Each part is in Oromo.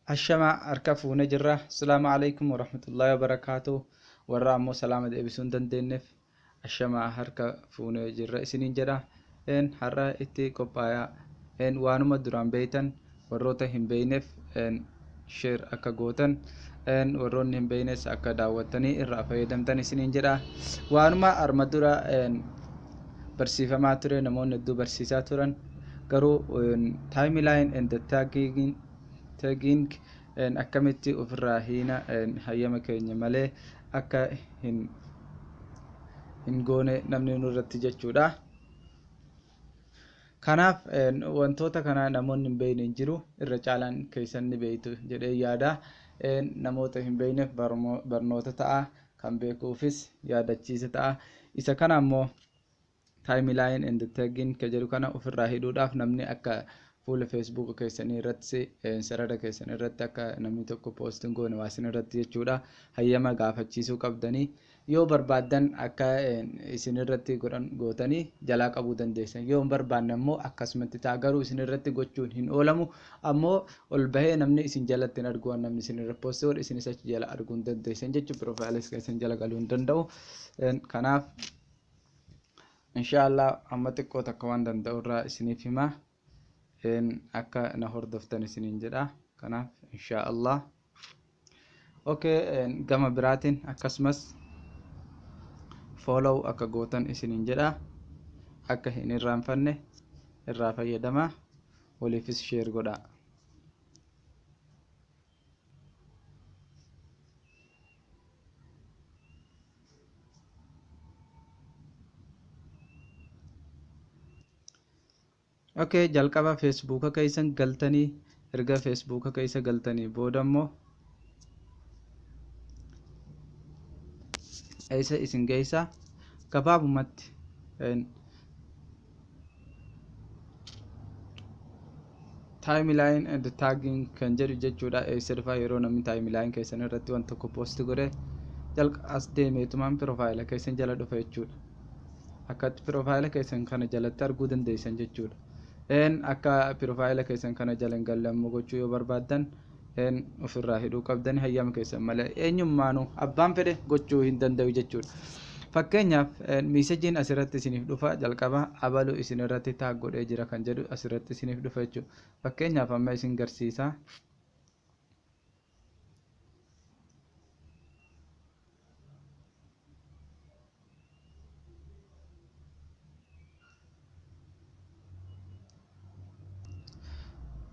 Ashamaa, harka fuune jirra. Asalaamu alaikum warahmatullaahi wabarakaatu. Warra ammoo salaama deebisuu hin dandeenyeef, ashamaa, harka fuune jirra isiniin jedha. Har'a itti qophaayaa waanuma duraan beeytan warroota hin beeyneef share akka gootan, warroonni hin beeynes akka daawwattanii irraa fayyadamtan isiniin jedha. Waanuma arma dura barsiifamaa ture, namoonni hedduu barsiisaa turan, garuu timeline and tagging akkamitti ofirraa hiina, hayyama keenya malee akka hin goone namni nurratti jechuudha. Kanaaf wantoota kana namoonni hin beekne hin jiru, irra caalaan keessan ni beektu jedhee yaada. Namoota hin beekneef barnoota ta'a, kan beekuufis yaadachiisa ta'a. Isa kana ammoo timeline and tagging ka jedhu kana ofirraa hidhuudhaaf, namni akka fuula Facebook keessanii irratti, sarara keessan irratti akka namni tokko post hin goone waa isin irratti jechuudha, hayyama gaafachiisuu qabdanii. Yoo barbaaddan akka isin irratti godhan gootanii jalaa qabuu dandeessan, yoo hin barbaanne ammoo akkasumatti ta'a. Garuu isin irratti gochuun hin oolamu, ammoo ol bahee namni isin jalatti hin argu. Waan namni isin irra post godhe isinis achi jala arguu hin dandeessan jechuun profile keessan jala galuu hin danda'u. Kanaaf inshaallah amma xiqqoo takka waan danda'u irraa isiniif hima, akka na hordoftan isiniin jedha. Kanaaf inshaallah, okay, gama biraatiin akkasumas follow akka gootan isiniin jedha. Akka hin irraanfanne irraa fayyadama, waliifis share godha. Okay, jalqaba Feesbuuka keessan galtanii, erga Feesbuuka keessa galtanii booda immoo eessa isin geessa? Gabaabumatti timeline and tagging kan jedhu jechuudha. Eessa dhufa? Yeroo namni timeline keessan irratti waan tokko post godhe, jalqa as deemeetumaan profile keessan jala dhufa jechuudha. Akkatti profile keessan kana jalatti arguu dandeessan jechuudha. Akka profile keessan kana jala hin galle ammoo gochuu yoo barbaaddan, ofirraa hidhuu qabdan. Hayyama keessan malee eenyummaanuu abbaan fedhe gochuu hin danda'u jechuudha. Fakkeenyaaf messageiin asirratti isiniif dhufa, jalqaba abalu isin irratti tag godhee jira kan jedhu asirratti isiniif dhufa jechuudha. Fakkeenyaaf amma isin garsiisa.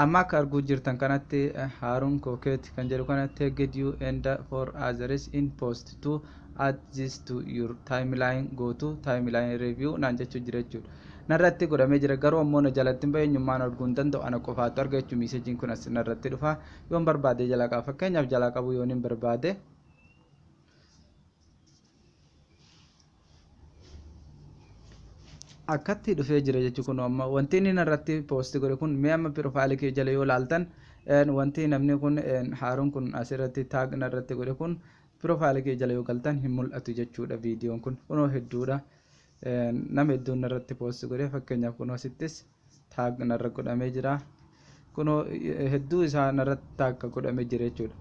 Amma akka arguu jirtan kanatti, Haaruun Kookeet kan jedhu kana "tagged you and four others in post. To add this to your timeline, go to timeline review" naan jechuu jira jechuudha. Narratti godhamee jira, garuu ammoo na jalatti hin bahe, eenyummaan arguu hin danda'u, ana qofaatu arga jechuudha. Messageiin kun as narratti dhufa. Yoon barbaade jalaa qaba. Fakkeenyaaf jalaa qabu yoon hin barbaade, akkatti dhufee jira jechuun kun amma wanti inni narratti post godhe kun, mee amma profile kee jala yoo laaltan, wanti namni kun Haaruun kun asirratti tag narratti godhe kun profile kee jala yoo galtan hin mul'atu jechuudha. Viidiyoon kun kunoo hedduudha, nama hedduun narratti post godhe. Fakkeenyaaf kunoo asittis tag narra godhamee jira, kunoo hedduu isaa narratti tag godhamee jira jechuudha.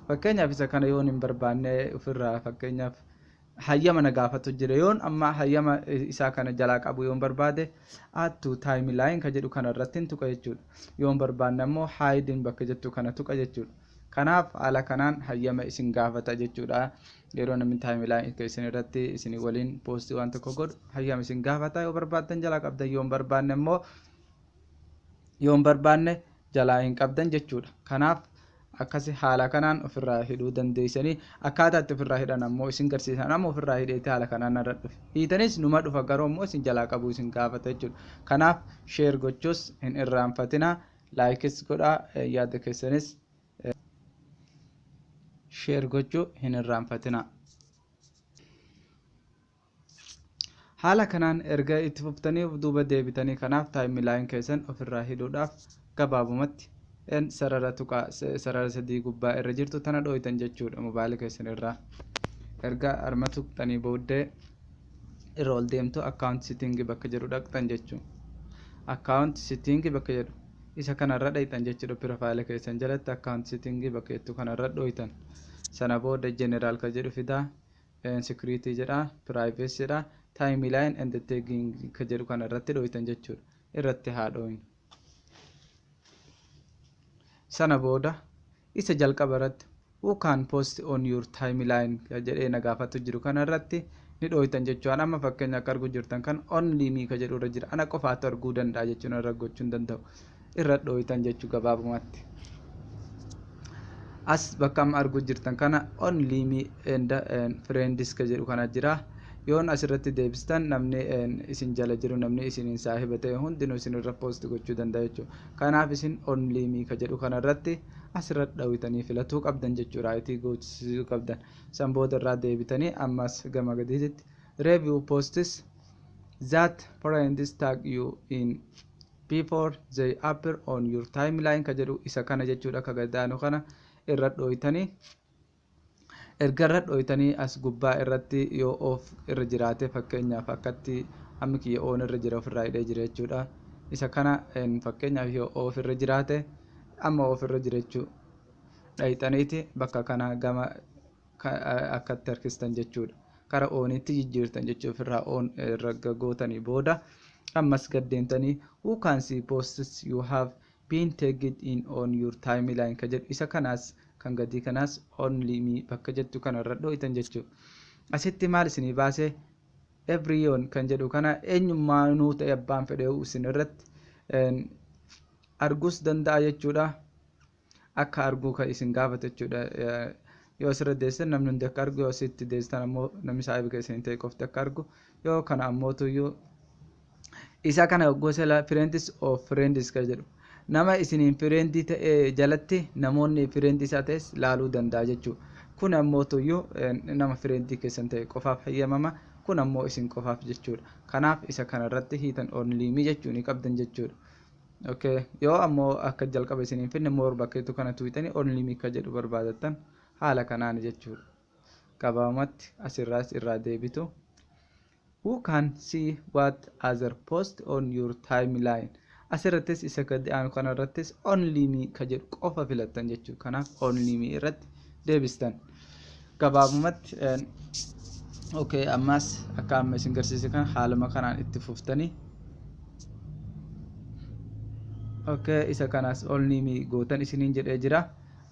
Fakkeenyaaf isa kana yoon hin barbaanne ofirraa, fakkeenyaaf hayyama na gaafatu jira, yoon amma hayyama isaa kana jalaa qabu yoon barbaade, "add to timeline" ka jedhu kana irratti hin tuqa jechuudha. Yoon barbaanne ammoo "hide" bakka jettu kana tuqa jechuudha. Kanaaf haala kanaan hayyama isin gaafata jechuudha. Yeroo namni timeline keessan irratti isin waliin post waan tokko godhu hayyama isin gaafata. Yoo barbaaddan jalaa qabdan, yoon barbaanne immoo yoon barbaanne jalaa hin qabdan jechuudha. Kanaaf akkasi haala kanaan ofirraa hidhuu dandeessanii. Akkaataa itti ofirraa hidhan ammoo isin garsiisan. Amma ofirraa hidheeti haala kanaan narra dhufe. Hiitanis numa dhufa, garuu ammoo isin jalaa qabuu isin gaafata jechuudha. Kanaaf share gochuus hin irraanfatina, likeis godhaa, yaada keessanis share gochuu hin irraanfatina. Haala kanaan erga itti fuftanii of duuba deebitanii, kanaaf timeline keessan ofirraa hidhuudhaaf gabaabumatti sarara tuqaa sarara sadii gubbaa irra jirtu tana dhooytan jechuudha mobaayila keessan irraa. Erga arma tuqxanii booddee irra ol deemtu, account setting bakka jedhu dhaqxan jechuudha. Account setting bakka jedhu Isa kanarra dhayxan jechuudha. Profile keessan jalatti account setting bakka jettu kanarra dhoytan. Sana booda general ka jedhu fidaa, security jedha, privacy jedha, timeline and tagging ka jedhu kanarratti dhoytan jechuudha. Irratti haa dhoynu. Sana booda isa jalqaba irratti who can post on your timeline jedhee na gaafatu jiru kanarratti ni dhooytan jechuudha. Amma fakkeenya akka arguu jirtan kan only me ka jedhu irra jira. Ana qofaatu arguu danda'a jechuun irra gochuu hin danda'u. Irra dhooytan jechuu gabaabumatti. As bakka amma arguu jirtan kana only me and friends ka jedhu kana jira. Yoon asirratti deebistan namni isin jala jiru, namni isiniin saahiba ta'e hundinuu isin irra post gochuu danda'a jechuudha. Kanaaf isin only me ka jedhu kanarratti asirra dhawitanii filatuu qabdan jechuudha. Right gochisiisuu qabdan. San booda irraa deebitanii ammas gama gadiitti review posts that friends tag you in before they appear on your timeline ka jedhu isa kana jechuudha. Ka gadaanu kana irra dhooytanii, erga irra dhooytanii as gubbaa irratti yoo off irra jiraate, fakkeenyaaf akkatti hammi kiyya on irra jira, ofirraa hidhee jira jechuudha. Isa kana fakkeenyaaf yoo off irra jiraate, amma off irra jira jechuu, dhayxaniiti bakka kana gama akkatti harkistan jechuudha. Kara onitti jijjiirtan jechuu. Ofirraa on irra gootanii booda ammas gaddeemtanii who can see posts you have been tagged in on your timeline ka jedhu isa kanaas kan gadii kanaas only me bakka jettu kanarra dhooytan jechuudha. Asitti maal isinii baase? Everyone kan jedhu kana eenyummaanuu ta'e abbaan fedhe isin irratti arguus danda'a jechuudha. Akka arguu kan isin gaafatu jechuudha. Yoo asirra deessan namni hundi akka argu, yoo asitti deessan ammoo namni saahiba keessanii ta'e qofti akka argu, yoo kana ammootuyyuu isa kana gosa friends of friends kan jedhu nama isiniin friend ta'e jalatti namoonni friend isaa ta'es laaluu danda'a jechuudha. Kun ammootuyyuu nama friend keessan ta'e qofaaf hayyamama. Kun ammoo isin qofaaf jechuudha. Kanaaf isa kanarratti hiitan only me jechuu ni qabdan jechuudha. Okay. Yoo ammoo akka jalqaba isiniin finne more bakka jettu kana tuqxanii only me ka jedhu barbaadattan haala kanaan jechuudha. Gabaabumatti asirraas irraa deebitu. Who can see what other post on your timeline? Asirrattis isa gadi aanu kanarrattis only me ka jedhu qofa filattan jechuudha. Kanaaf only me irratti deebistan. Gabaabumatti, okay, ammas akka amma isin garsiise kan haaluma kanaan itti fuftanii, okay, isa kanas only me gootan isiniin jedhee jira.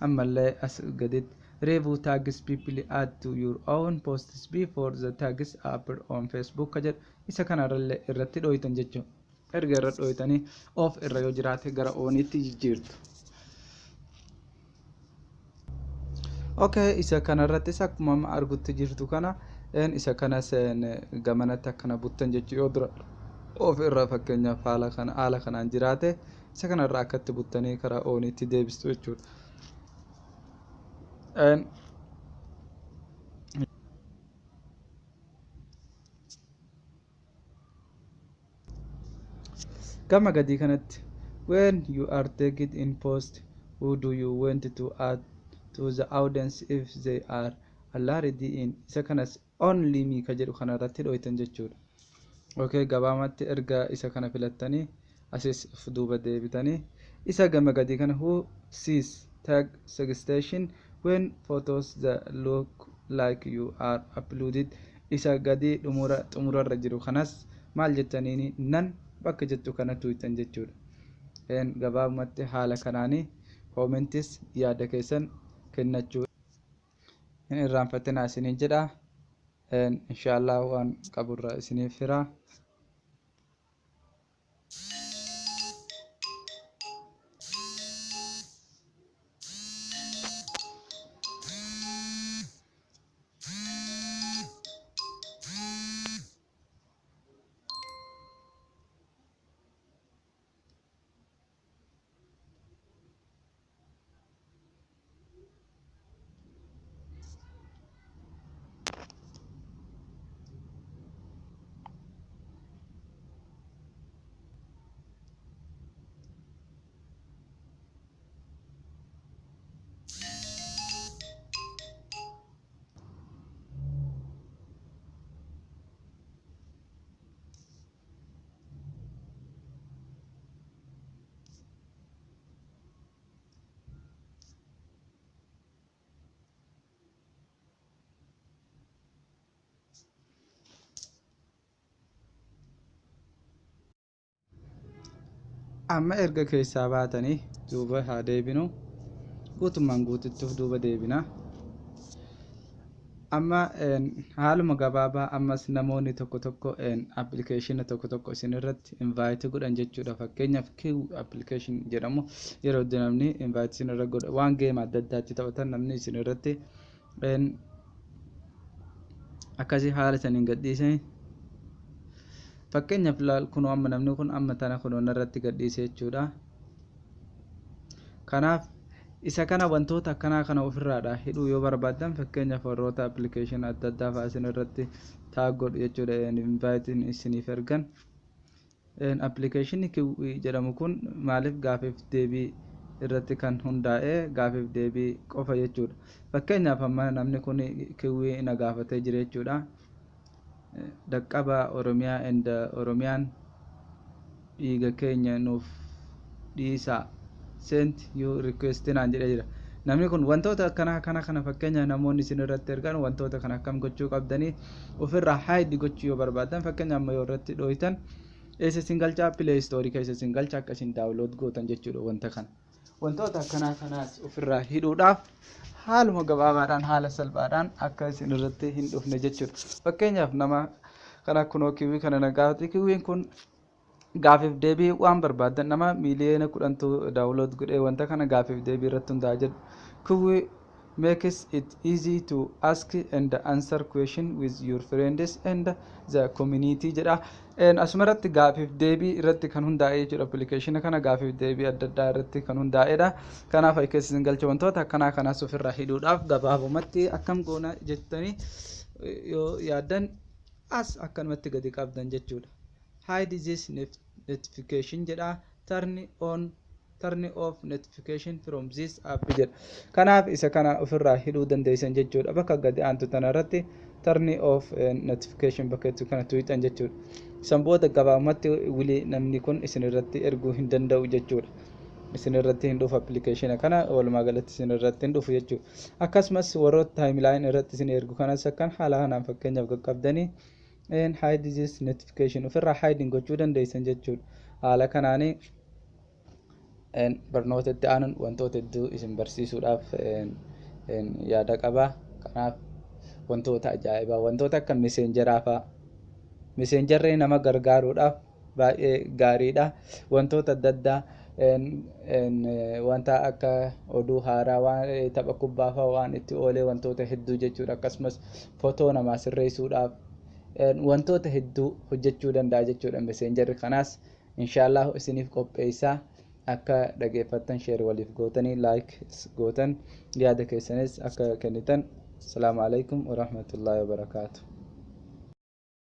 Ammallee as gaditti review tags people add to your own posts before the tags appear on Facebook ka jedhu isa kanarrallee irratti dhooytan jechuudha. Erga irra dhooytanii off irra yoo jiraate gara onitti jijjiirtu. Okay, isa kanarrattis akkuma amma argutti jirtu kana isa kanas gamanatti akkana buttan jechuu. Yoo dura off irra fakkeenyaaf haala kana haala kanaan jiraate, isa kanarra akkatti buttanii karaa onitti deebistu jechuudha. Gama gadii kanatti when you are tagged in post, who do you want to add to the audience if they are already in? Isa kanas only me ka jedhu kanarratti dhooytan jechuudha. Okay, gabaamatti erga isa kana filattanii asis of duuba deebitanii isa gama gadii kana who sees tag suggestion when photos that look like you are uploaded, isa gadii dhumura xumurarra jiru kanas maal jettaniini none bakka jettu kana tuuytan jechuudha. Gabaabumatti haala kanaanii commentis yaada keessan kennachuu hin irraanfatinaa isiniin jedha. Inshaallah waan qaburra isiniif hira. Amma erga keessaa baatanii duuba haa deebinu. Guutummaan guututtuuf duuba deebina. Amma haaluma gabaabaa ammas namoonni tokko tokko appilikeeshina tokko tokko isin irratti invite godhan jechuudha. Fakkeenyaaf, Q application jedhamu yeroo itti namni invite isin irra godha, waan game adda addaatti taphatan namni isin irratti akkasii haala saniin gadhiisanii. Fakkeenyaaf, laal, kunoo amma namni kun amma tana kunoo irratti gadhiise jechuudha. Kanaaf isa kana, wantoota akkanaa kana ofirraadha hidhuu yoo barbaaddan, fakkeenyaaf warroota appilikeeshina adda addaa fa'aa isin irratti tag godhu jechuudha, inviteiin isiniif ergan. Appilikeeshinni Q jedhamu kun maaliif gaafiif deebii irratti kan hundaa'e, gaafiif deebii qofa jechuudha. Fakkeenyaaf, amma namni kun Q na gaafatee jira jechuudha. Dhaqqaba Oromiyaa and Oromiyaan dhiiga keenya nuuf dhiisaa, sent you request naan jedhee jira. Namni kun wantoota akkana kana fakkeenya namoonni isin irratti ergan, wantoota kana akkam gochuu qabdanii ofirraa hide gochuu yoo barbaadan, fakkeenya amma yoo irratti dhooytan eessa isin galchaa? Play Store keessa isin galcha, akka isin download gootan jechuudha wanta kana. Wantoota akkanaa kanaas ofirraa hidhuudhaaf haaluma gabaabaadhaan, haala salphaadhaan akka isin irratti hin dhufne jechuudha. Fakkeenyaaf, nama kana kunoo Q kana na gaafate. Q'n kun gaafiif deebii waan barbaadan, nama 10,000,000tu download godhee wanta kana gaafiif deebii irratti hundaa'aa jedhu. Q makes it easy to ask and answer question with your friends and the community jedha. Asumarratti gaafiif deebii irratti kan hundaa'e jechuudha. Appilikeeshina kana gaafiif deebii adda addaa irratti kan hundaa'edha. Kanaaf keessa isin galcha. Wantoota akkanaa kanaas ofirraa hidhuudhaaf gabaabumatti akkam goona jettanii yoo yaaddan, as akkanumatti gadi qabdan jechuudha. Hide this notification jedha. Turn on, turn off notification from this app jedha. Kanaaf isa kana ofirraa hidhuu dandeessan jechuudha. Bakka gadi aantu tana irratti turn off notification bakka itti kana tuqxan jechuudha. San booda gabaabumatti wilii namni kun isin irratti erguu hin danda'u jechuudha. Isin irratti hin dhufu, appilikeeshina kana walumaa galatti isin irratti hin dhufu jechuudha. Akkasumas warroota timeline irratti isin ergu kanas akkan haala kanaan fakkeenyaaf qaqqabdanii hide this notification ofirraa hiding gochuu dandeessan jechuudha. Haala kanaanii barnoota itti aanuun wantoota hedduu isin barsiisuudhaaf yaada qaba. Kanaaf wantoota ajaa'ibaa, wantoota akka Messengeraa fa'a. Messengerri nama gargaaruudhaaf baay'ee gaariidha. Wantoota adda addaa, wanta akka oduu haaraa, waan tapha kubbaa fa'a, waan itti oolee, wantoota hedduu jechuudha. Akkasumas footoo namaa sirreessuudhaaf wantoota hedduu hojjechuu danda'a jechuudha Messengerri. Kanaas inshaallah isiniif qopheessaa. Akka dhageeffattan, share waliif gootanii, like gootan, yaada keessanis akka kennitan. Asalaamu alaikum warahmatullaahi wabarakaatu.